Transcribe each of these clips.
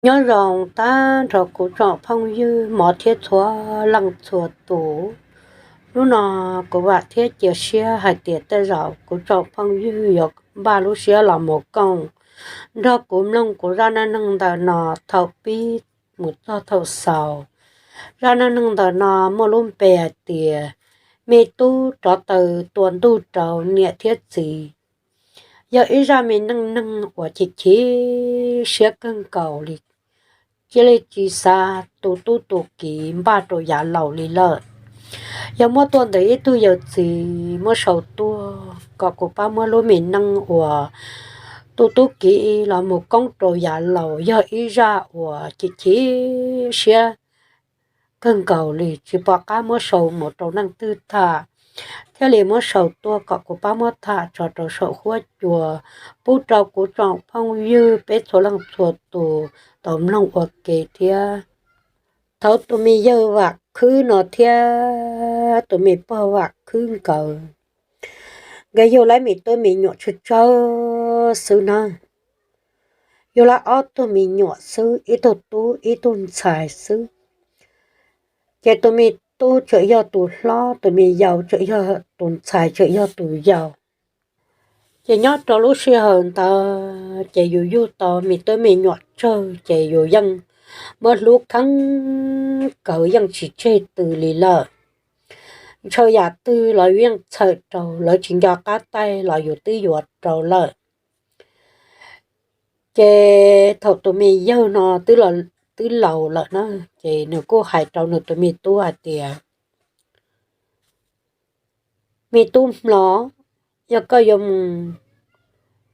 Nyob zoo tag nrho kuv tsoom phooj ywg hmov thiab txhua leej txhua tus. Hnub no kuv vam thiab cia siab hais tias tej zaum kuv tsoom phooj ywg yuav npaj lub siab los mus koom nrog kuv mloog kuv zaj neej neeg ntawm no thaum pib mus txog thaum xaus. Zaj neej neeg ntawm no muaj lub npe hais tias me tub rov taws tua ntuj rau niam thiab txiv. Yog ib zaj me neej neeg uas chim chim siab kawg nkaus li, cia li tsis xav tu tub tu kiv npaj rau yav laus li lawm. Yog muab tuaj ntawm ib tug yawm txiv muab sau tuaj kom kuv pab muab lub me neej uas tu tub kiv los mus koob rau yav laus yog ib zaj uas chim chim siab kawg nkaus li, tsis pom qab muab sau mus rau leej twg tham, thiaj li muab sau tuaj kom kuv pab muab tham tso rau saum huab cua pub rau kuv tsoom phooj ywg peb txhua leej txhua tus tau mloog ua ke thiab. Thaum tus me yawg Vam Khwb no thiab tus me pog Vam Khwb nkawd, nkawd yug lawv me tub me nyuam tsawg tsawg xwb na. Yug lawv ob tug me nyuam xwb, ib tug tub ib tug ntxhais xwb. Ces tus me tub tseem yog tus hlob, tus me yau tseem yog tus ntxhais tseem yog tus yau. Ces nyob rau lub sij hawm ntawd ces yus yug tau me tub me nyuam tsawg ces yus yeej muab hlub kheev kawv yeej tsis tseg tw li lawm. Ntshaw yam twg los yus yeej txhawm rau, lawv tsis nco qab taij los yus twb yuav rau lawm. Ces thaum tus me yawg no twb laus lawm na, ces nws kuj hais rau nws tus me tub hais tias, me tub hmlob, yog koj yuav mus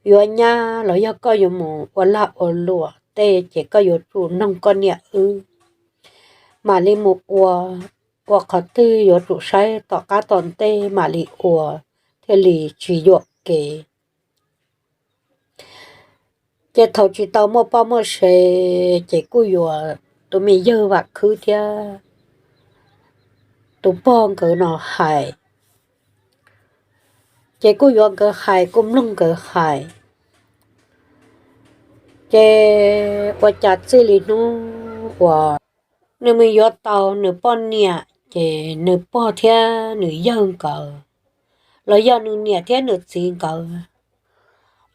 yuav nyab los yog koj yuav mus ua lag ua luam tej ces koj yuav tsum noog koj niam wb mam li mus ua, ua qhov twg yuav tsum saib tom qab tom ntej mam li ua thiaj li tsis yuam kev. Ces thaum tsis tau muaj poj muaj sev ces kuj yuav tus me yawg Vam Khwb thiab tus pog nkawd no hais, ces kuj yuav nkawd hais kuj mloog nkawd hais. Ces ua cas txij li hnub uas nws mus yuav tau nws poj niam ces nws pog thiab nws yawg nkawd los yog nws niam thiab nws txiv nkawd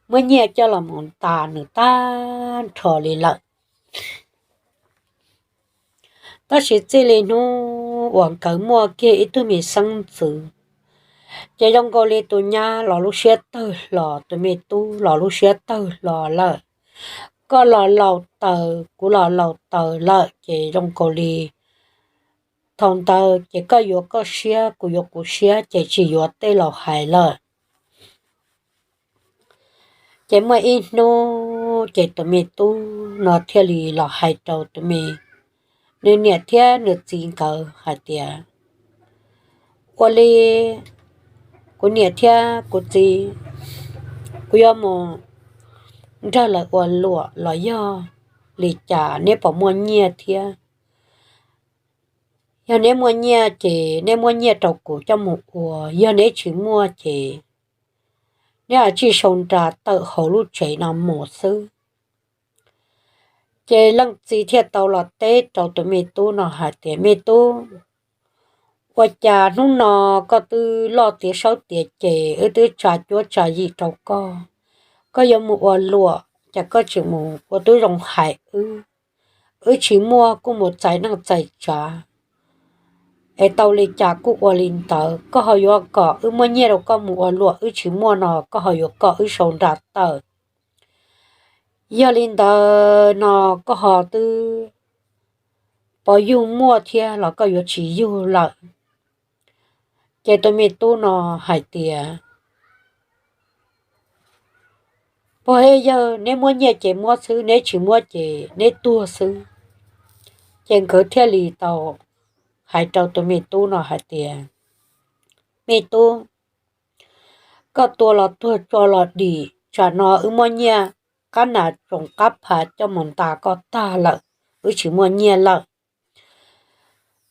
muab nyiaj coj los mus ntas nws tag nrho li lawm. Tab sis txij li hnub uas nkawd muaj kiag ib tug me xeeb ntxwv, ces zoo nkaus li tus nyab los lub siab tawg hlo, tus me tub los lub siab tawg hlo lawm. Koj los laus taws, kuv los laus taws lawm ces zoo nkaus li thaum ntawd ces koj yuav koj siab, kuv yuav kuv siab ces tsis yuav tej laus hais lawm. Ces muaj ib hnub ces tus me tub no thiaj li los hais rau tus me, nws niam thiab nws txiv nkawd hais tias, ua li kuv niam thiab kuv txiv, kuv yuav mus nrog lawv ua luam los yog li cas, neb puas muaj nyiaj thiab? Yog neb muaj nyiaj ces neb muab nyiaj rau kuv coj mus ua, yog neb tsis muaj ces neb ua tsij sau nra tawm hauv lub tsev no mus xwb. Ces leej txiv thiaj tau los teb rau tus me tub no hais tias, me tub, ua cas hnub no koj twb loj tiav saub tiav ces wb twb tsa cuab tsa yim rau koj, koj yuav mus ua luam ces koj tseem mus ua tub zoo hais wb, wb tsis muaj kuj mus txais neej txais tsav, es tau li cas kuj ua li ntawd. Koj ho yuav kom wb muab nyiaj rau koj mus ua luam wb tsis muaj no koj ho yuav kom wb sau nra tawm. Yog li ntawd no koj ho twb puas yug muaj thiab los koj yuav tsis yug lawm? Ces tus me tub no hais tias, pog, yog neb muab nyiaj ces muab xwb, neb tsis muab ces neb tuag xwb. Ces nkawd thiaj li tau hais rau tus me tub no hais tias, me tub, koj tua los tuag tso los dim, tsam no wb muab nyiaj qab nas tsoos qab phav coj mus ntas koj tag lawm, wb tsis muaj nyiaj lawm.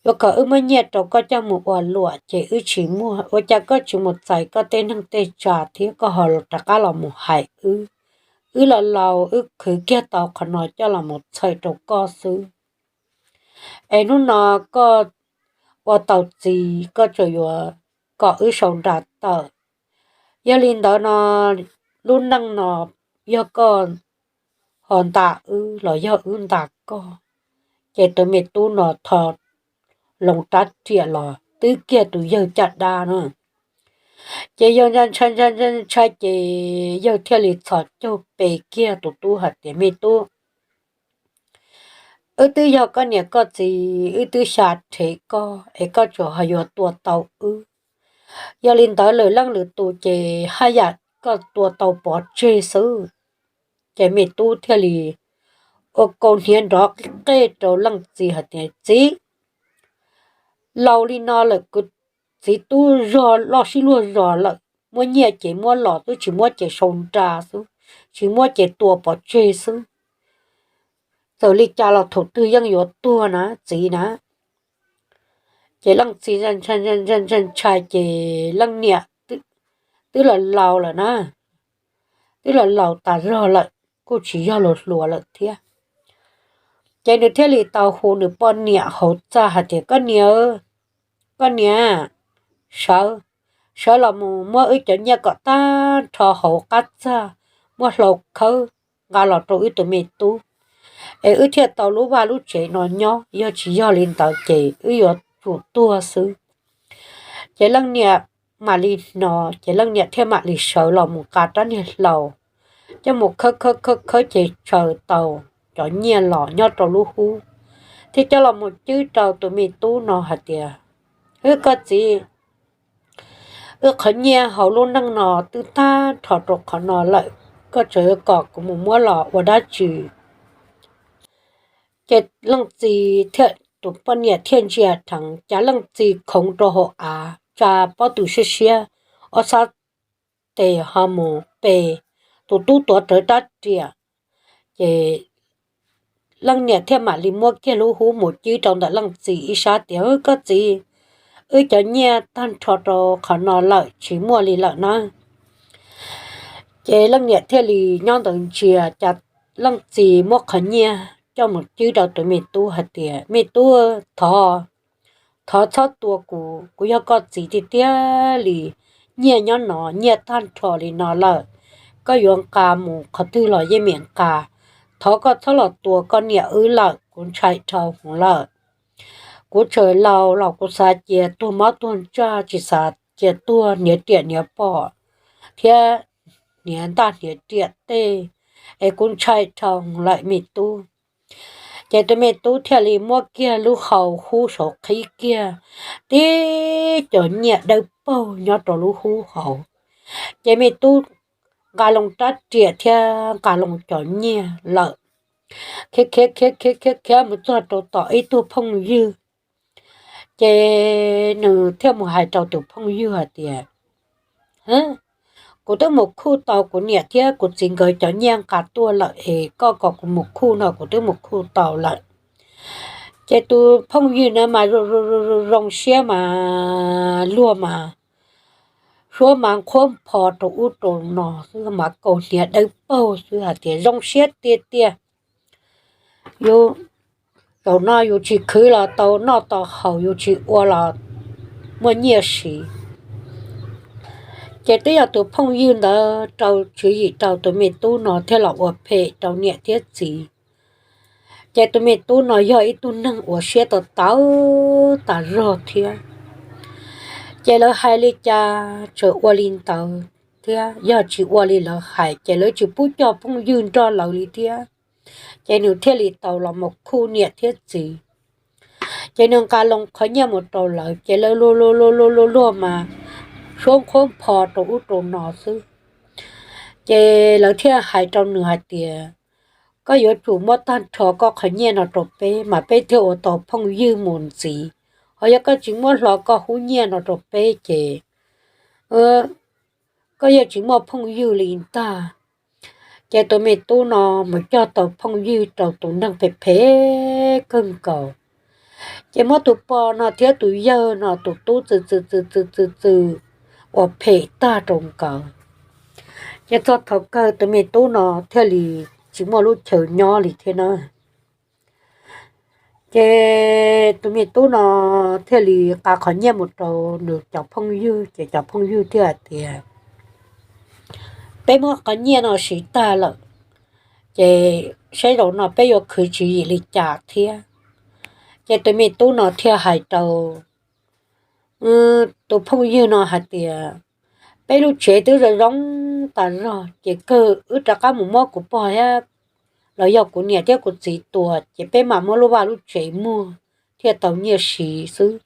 Yuav kom wb muab nyiaj rau koj coj mus ua luam ces wb tsis muaj, ua cas koj tsis mus txais koj tej neej tej tsav thiab koj ho rov qab los mus hais wb, wb los laus wb khwv kiag tau qhov no coj los mus txhawm rau koj xwb. Es hnub no koj ua tau txiv koj tsuas yuav kom wb sau nra tawm. Yog li ntawd no lub neej no yog koj ho nta wb los yog wb nta koj, ces tus me tub no tho loo rab riam los twb kiag tus yawg caj dab na. Ces yawg ntshai ntshai ntshai ntshai ces yawg thiaj li txhos caug pe kiag tus tub hais tias, me tub, wb twb yog koj niam koj txiv, wb twb xya rhev koj es koj tsuas ho yuav tua tau wb. Yog li ntawd lwm leej lwm tus ces haj yam koj tua tau pov tseg xwb. Ces me tub thiaj li ua kaus hniav nrov qij qej rau leej txiv hais tias, txiv, laus li no lawm kuv txiv tub zog loj sib luag zog lawm, muab nyiaj ces muab los xwb, tsis muab ces sau nra xwb, tsis muab ces tua pov tseg xwb. Txawm li cas los thaum twg yeej yuav tuag na txiv na. Ces leej txiv ntshai ces leej niam twb los laus lawm na, twb los laus tas zog lawm, kuj tsis yog luag hluas lawm thiab. Ces nws thiaj li tau hu nws poj niam hauv txaj hais tias, koj niam, koj niam, sawv, sawv los mus muab wb cov nyiaj kom tag nrho hauv qab txaj, muab hlau khawb nqa los rau wb tus me tub, es wb thiaj tau lub vaj lub tsev no nyob, yog tsis yog li ntawd ces wb yuav tsum tuag xwb. Ces leej niam mam li hnov, ces leej niam thiaj mam li sawv los mus nqa rab niag hlau coj mus khawb khawb khawb khawb ces tsaws tau cov nyiaj los nyob rau lub hub, thiab coj los mus cwb rau tus me tub no hais tias, hwb koj txiv, wb qhov nyiaj hauv lub neej no twb tag nrho rau qhov no lawm, koj tseem kom kuv mus muab los ua dab tsi? Ces leej txiv thiab tus poj niam thiaj ntsia dheev, cas leej txiv khoov rau hauv av, tsa pob tw siab siab, ob sab tes ho mus pe tus tub tuav rawv rab riam. Ces leej niam thiaj mam li muab kiag lub hub mus cwb rau ntawm leej txiv ib sab tias, koj txiv, wb cov nyiaj tag nrho rau qhov no lawm, tsis muaj li lawm na. Ces leej niam thiaj li nyob ntawd ntsia, cas leej txiv muab qhov nyiaj coj mus cwb rau tus me tub hais tias, me tub, thov, thov txhob tua kuv, kuv yog koj txiv tiag tiag li. Nyiaj nyob no, nyiaj tag nrho li no lawm, koj yuav nqa mus qhov twg los yeej meem nqa. Thov koj txhob los tua koj niam wb lawm, kuv ntshai dhau hwv lawm. Kuv tseem laus los kuv xav cia tuag mob tuag ntsaj, tsis xav cia tuag hniav riam hniav pom thiab hniav ntaj hniav riam tej, es kuv ntshai dhau hwv lawm me tub. Ces tus me tub thiaj li muab kiag lub hau hub saud qhib kiag, tib cov nyiaj dawb paug nyob rau lub hub hauv. Ces me tub nqa loo rab riam thiab nqa loo cov nyiaj lawm, khiav khiav khiav khiav khiav khiav mus txog rau tom ib tug phooj ywg. Ces nws thiaj mus hais rau tus phooj ywg hais tias, kuv twb mus khuj tau kuv niam thiab kuv txiv nkawd cov nyiaj nqa tuaj lawm es koj kom kuv mus khuj no kuv twb mus khuj tau lawm. Ces tus phooj ywg na mas zoo siab mas luag mas suab mas nqhuab npho rau ub rau no xwb, mas kaus hniav dawb paug xwb hais tias zoo siab tiag tiag. Yus, zaum no yus tsis khwv los tau noj tau haus, yus tsis ua los muaj nyiaj siv. Ces twb yog tus phooj ywg ntawd rau tswv yim rau tus me tub no thiaj los ua phem rau niam thiab txiv. Ces tus me tub no yog ib tug neeg uas siab tawv tawv tas zog thiab. Ces lawv hais li cas tseem ua li ntawd thiab, yog tsis ua li lawv hais ces lawv tsis pub coj phooj ywg nrog lawv li thiab. Ces nws thiaj li tau los mus khuj niam thiab txiv. Ces nws nqa loo qhov nyiaj mus rau lawv ces lawv luag luag luag luag luag mas suab nqhuab npho rau ub rau no xwb. Ces lawv thiaj hais rau nws hais tias, koj yuav tsum muab tag nrho koj qhov nyiaj no rau peb mas peb thiaj ua tau phooj ywg mus ntxiv. Ho yog koj tsis muab hlo koj hub nyiaj no rau peb ces koj yeej tsis muaj phooj ywg li ntag. Ces tus me tub no mus cog tau phooj ywg rau tus neeg phem phem kawg nkaus. Ces muab tus pog no thiab tus yawg no tus tub txwm txwm txwm txwm txwm txwm ua phem tag rau nkawd. Ces txog thaum kawg tus me tub no thiaj li tsis muaj lub chaw nyob li thiab na. Ces tus me tub no thiaj li nqa qhov nyiaj mus rau nws cov phooj ywg, ces cov phooj ywg thiaj hais tias, peb muab qhov nyiaj no siv tag lawm, ces saib zaum no peb yuav khwv tswv yim li cas thiab. Ces tus me tub no thiaj hais rau tus phooj ywg no hais tias, peb lub tsev twb zoo zoo tas zog, ces kawg wb rov qab mus muab kuv pog thiab los yog kuv niam thiab kuv txiv tua, ces peb mam muab lub vaj lub tsev muag thiaj tau nyiaj siv xwb.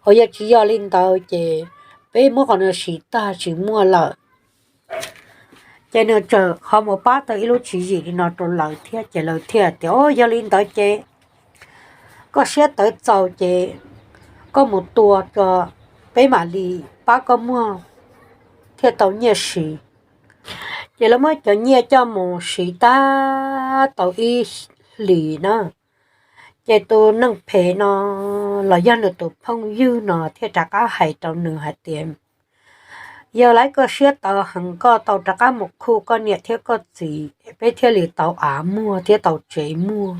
Hos yog tsis yog li ntawd ces peb muab qhov no siv tag tsis muaj lawm. Ces nws txawm ho mus pab tau ib lub tswv yim li no rau lawv thiab, ces lawv thiaj tias, o, yog li ntawd ces koj siab tawv txaus ces koj mus tua tso, peb mam li pab koj muag thiaj tau nyiaj siv. Ces lawv muab cov nyiaj coj mus siv tag tau ib hlis na, ces tus neeg phem no los yog nws tus phooj ywg no thiaj rov qab hais rau nws hais tias, yog lawv koj siab tawv heev koj tau rov qab mus khuj koj niam thiab koj txiv, peb thiaj li tau av muag thiab tau tsev muag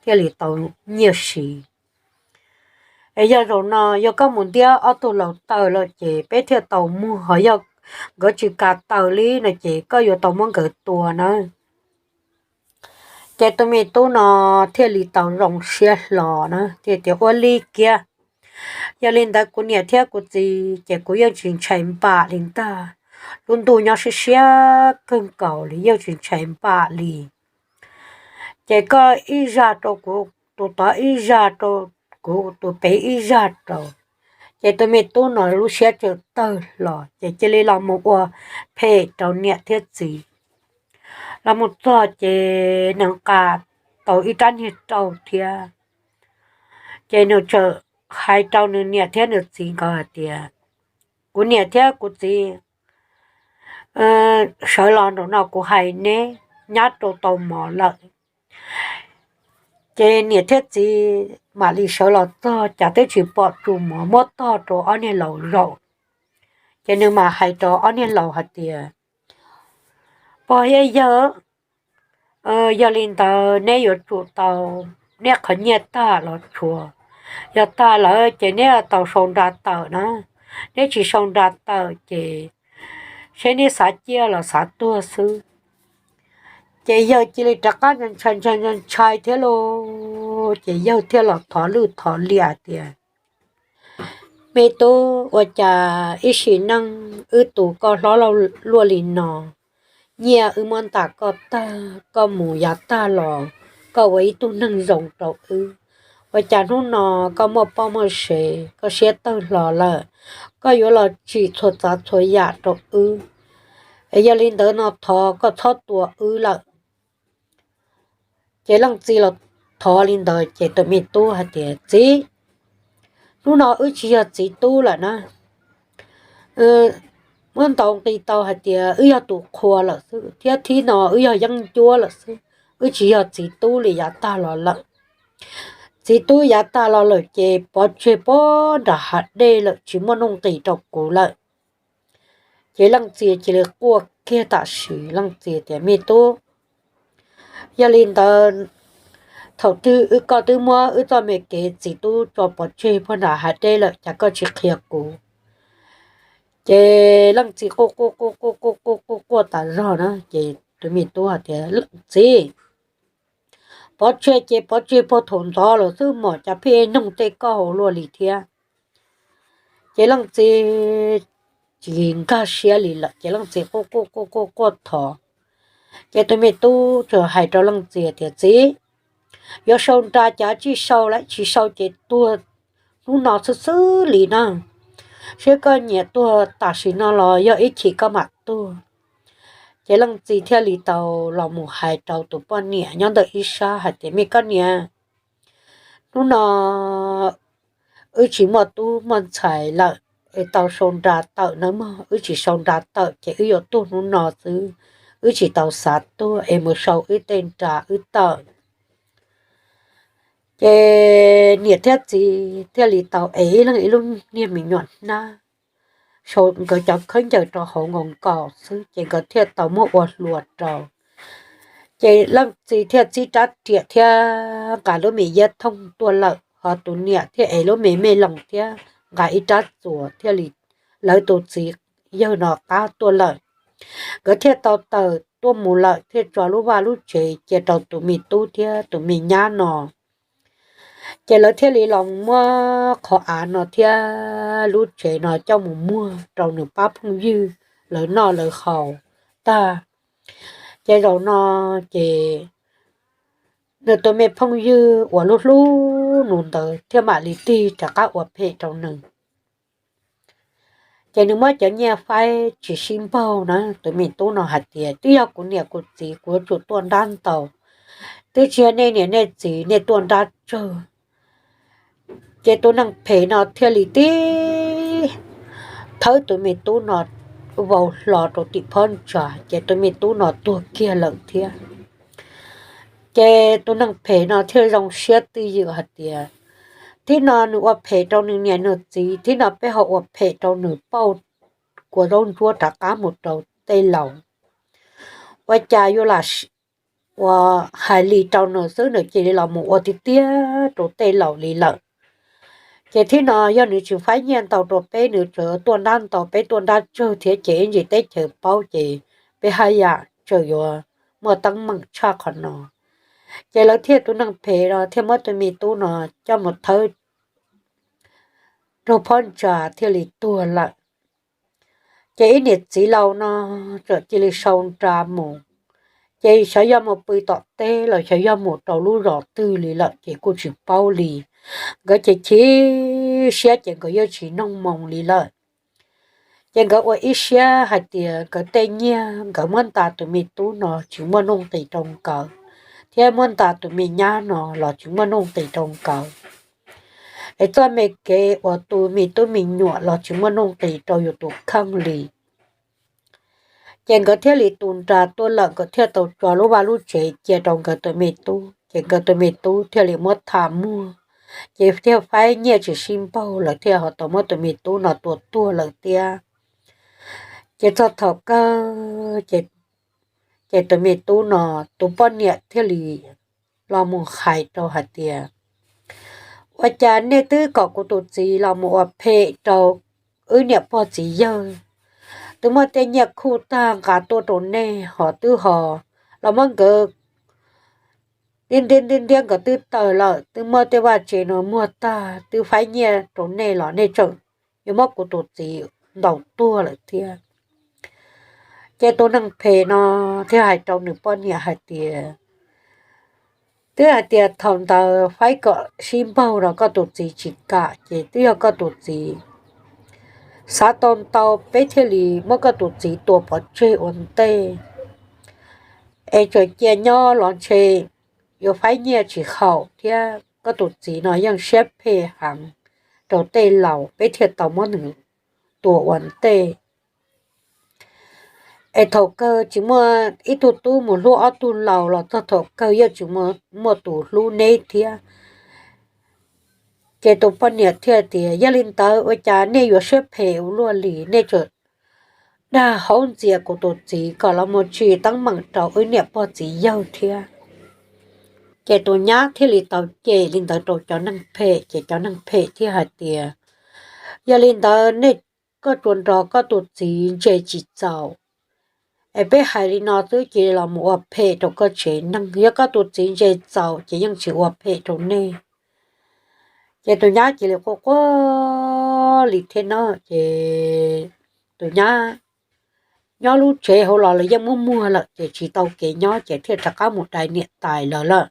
thiaj li tau nyiaj siv. Es yog zaum no yog koj mus ntiab ob tug laus taw lawm ces peb thiaj tau muag, hos yog nkawd tsis kam taw li no ces koj yuav tau muab nkawd tua na. Ces tus me tub no thiaj li tau zoo siab hlo na, thiaj tias, ua li kiag, yog li ntawd kuv niam thiab kuv txiv ces kuv yeej tsis ntshai npam li ntag. Lub ntuj nyob siab siab kawg nkaus li yeej tsis ntshai npam li. Ces koj ib zaj rau kuv tus tod, ib zaj rau kuv tus pem, ib zaj rau. Ces tus me tub no lub siab tsawv tawg hlo ces cia li los mus ua phem rau niam thiab txiv. Los mus txog ces nws nqa tau ib rab niag rau thiab, ces nws txawm hais rau nws niam thiab nws txiv nkawd hais tias, kuv niam thiab kuv txiv, sawv los nraum no kuv hais neb, nyab rau tau mov lawm. Ces niam thiab txiv mam li sawv los txog cas twb tsis pom tsu mov, muab tog rau ob niag laus zaum. Ces nws mam hais rau ob niag laus hais tias, pog thiab yawg, yog li ntawd neb yuav tsum tau, neb qhov nyiaj tag los tshuav, yog tag lawm ces neb tau sau nra tawm na, neb tsis sau nra tawm ces seb neb xav ciaj los xav tuag xwb. Ces yawg cia li rov qab ntshai ntshai ntshai ntshai thiab lauj, ces yawg thiaj los thov lwj thov liam tias, me tub, ua cas ib sim neej wb tu koj hlob luaj li no, nyiaj wb muab ntam koj tag, koj mus yav tag los koj ua ib tug neeg zoo rau wb, ua cas hnub no koj muaj poj muaj sev, koj siab tawg hlo lawm, koj yuav los tsim txhua tsav txhua yam rau wb, es yog li ntawd no thov koj txhob tua wb lawm. Ces leej txiv los thov li ntawd ces tus me tub hais tias, txiv, hnub no wb tsis yog txiv tub lawm na. Muab ntaus nqi tau hais tias wb yog tus qhua lawm xwb, thiab thib no wb yog yeeb ncuab lawm xwb, wb tsis yog txiv tub li yav tag los lawm. Txiv tub yav tag los lawm ces pov tseg pog nram hav dej lawm, tsis muaj nuj nqis rau kuv lawm. Ces leej txiv cia li quaj kiag tam sim, leej txiv tias, me tub, yog li ntawd thaum twg wb, koj twb muab wb txoj me kev txiv tub tso pov tseg pog nram hav dej lawm, cas koj tsis qhia kuv? Ces leej txiv quaj quaj quaj quaj quaj quaj quaj quaj tas zog na, ces tus me tub hais tias, txiv, pov tseg ces pov tseg puag thaum ntxov lawm xwb mas, cas pheej noog tej koj hauv luaj li thiab? Ces leej txiv tsis nkag siab li lawm, ces leej txiv quaj quaj quaj quaj quaj thov. Ces tus me tub txawm hais rau leej txiv tias, txiv, yuav sau nra cas tsij sau lawm, tsis sau ces tuag hnub no xwb xwb li na. Seb koj nyiam tuag tam sim no los yog ib chim koj mam tuag. Ces leej txiv thiaj li tau los mus hais rau tus poj niam nyob ntawm ib sab hais tias, me koj niam, hnub no wb tsis muaj tub muaj ntxhais lawm, es tau sau nra tawm nawb mog, wb tsis sau nra tawm ces wb yuav tuag hnub no xwb, wb tsis tau xav tuag es mus sau wb tej nra wb tawm. Ces niam thiab txiv thiaj li tau ev ib leeg ib lub niag me nyuam hnab sau nkawd cov khaub ncaws rau hauv nkaus nkaus xwb ces nkawd thiaj tau muab ua hlua rau. Ces leej txiv thiaj txib rab riam thiab nqa lub me iab thooj tuaj lawm, ho tus niam thiaj ev lub me me loos thiab nqa ib rab txuas thiaj li, lawv tus txiv yawg no qab tuaj lawm. Nkawd thiaj tau tawm tuaj mus lawm thiaj tso lub vaj lub tsev cia rau tus me tub thiab tus me nyab no. Ces lawv thiaj li los muab qhov av no thiab lub tsev no coj mus muag rau nws pab phooj ywg lawv noj lawv haus tag. Ces zaum no ces nws tus me phooj ywg uas lub hlub nws ntawd thiaj mam li tig rov qab ua phem rau nws. Ces nws muab cov nyiaj faib tsis sib npaug na, tus me tub no hais tias twb yog kuv niam kuv txiv kuv yuav tsum tuaj nrab ntaus, twb tsis yog nej niam nej txiv nej tuaj nrab tsawg. Ces tus neeg phem no thiaj li tib thawb tus me tub no vau hlo rau tim phab ntsa ces tus me tub no tuag kiag lawm thiab. Ces tus neeg phem no thiaj zoo siab twj ywm hais tias thib no nws ua phem rau nws niam nws txiv, thib no peb ho ua phem rau nws pauj kua zaub ntsuab rov qab mus rau tej laus. Ua cas yuav lam uas hais li rau nws xwb nws cia li los mus ua tiag tiag rau tej laus li lawm. Ces thib no yog nws tsis faib nyiaj ntau rau peb, nws tsuas tuaj nrab ntau peb tuaj nrab tsawg thiab ces ib ntsis teb chaws paub ces peb haj yam tseem yuav muaj teeb meem tshaj qhov no. Ces lawv thiaj tus neeg phem no thiaj muab tus me tub no coj mus thawb rau phab ntsa thiaj li tuag lawm. Ces ib niam txiv laus no txawm cia li sau nra mus, ces xyov yog mus pw tom teb los xyov yog mus rau lub zos twg li lawm ces kuj tsis paub li. Nkawd ces chim siab ces nkawd yeej tsis noog moo li lawm. Ces nkawd ua ib siab hais tias nkawd tej nyiaj nkawd muab nta tus me tub no tsis muaj nuj nqis rau nkawd, thiab muab nta tus me nyab no los tsis muaj nuj nqis rau nkawd. Es txoj me kev uas tu me tub me nyuam los tsis muaj nuj nqis rau yus tus kheej li. Ces nkawd thiaj li tu nra tuaj lawm, nkawd thiaj tau tso lub vaj lub tsev cia rau nkawd tus me tub, ces nkawd tus me tub thiaj li muab tham muag, ces thiaj faib nyiaj tsis sib npaug lawm thiaj ho tau muab tus me tub no tua tuag lawm thiab. Ces txog thaum kawg ces tus me tub no tus poj niam thiaj li los mus hais rau hais tias, ua cas nej twb kom kuv tus txiv los mus ua phem rau wb niam pog txiv yawg, twb muaj tej nyiaj khuj tag nqa tuaj rau nej ho twb ho los muab nkawd ntiab ntiab ntiab nkawd twb tawg lawm, twb muab tej vaj tsev no muag tag twb faib nyiaj rau nej los nej tseem yuav muab kuv tus txiv ntaus tuag lawm thiab. Ces tus neeg phem no thiaj hais rau nws poj niam hais tias, twb hais tias thaum ntawd faib kom sib npaug los koj tus txiv tsis kam, ces twb yog koj tus txiv xav tau ntau peb thiaj li muab koj tus txiv tua pov tseg ua ntej, es tseem cia nyob los ntshe yuav faib nyiaj tsis haum thiab koj tus txiv no yeej siab phem heev rau tej laus peb thiaj tau muab nws tua ua ntej. Es thaum kawg tsis muaj ib tug tub mus hlub ob tug laus los txog thaum kawg yeej tsis muaj tus hlub neb thiab. Ces tus poj niam thiaj tias, yog li ntawd ua cas nej yuav siab phem ua luaj li, nej tseem dag hauv ntxias kuv tus txiv kom los mus tsim teeb meem rau wb niam pog txiv yawg thiab. Ces tus nyab thiaj li tau cem li ntawd rau cov neeg phem, ces cov neeg phem thiaj hais tias, yog li ntawd nej, koj tsuas nrog koj tus txiv ntse tsis txaus, es peb hais li no xwb cia li los mus ua phem rau koj tsev neeg, yog koj tus txiv ntse txaus ces yeej tsis ua phem rau nej. Ces tus nyab cia li quaj quaj li thiab no, ces tus nyab nyob lub tsev hauv los lawv yeej muab muag lawm ces tsis tau kev nyob ces thiaj rov qab mus dai niam tais lawv lawm,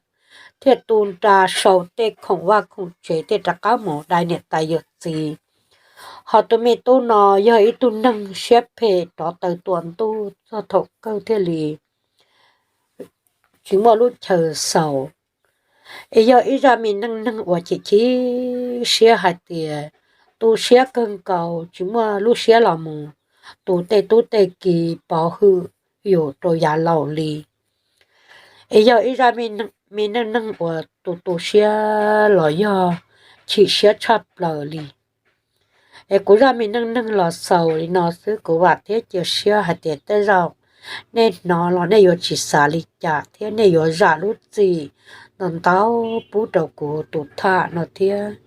thiaj tu nra sau tej khoom vaj khoom tsev thiaj rov qab mus dai niam tais yawm txiv. Ho tus me tub no yog ib tug neeg siab phem rov taw tua ntuj txog thaum kawg thiaj li tsis muaj lub chaw xaus. Es yog ib zaj me neej neeg uas chim chim siab hais tias tu siab kawg nkaus tsis muaj lub siab los mus tu tej tub tej ki pov hwm yus rau yav laus li. Es yog ib zaj me neej neeg uas tu tu siab los yog chim siab tshaj plaws li. Es kuv zaj me neej neeg los xaus li no xwb, kuv vam thiab cia siab hais tias tej zaum nej hnov los nej yuav tsis xav li cas thiab nej yuav zam lub txim ntau ntau pub rau kuv tus tham no thiab.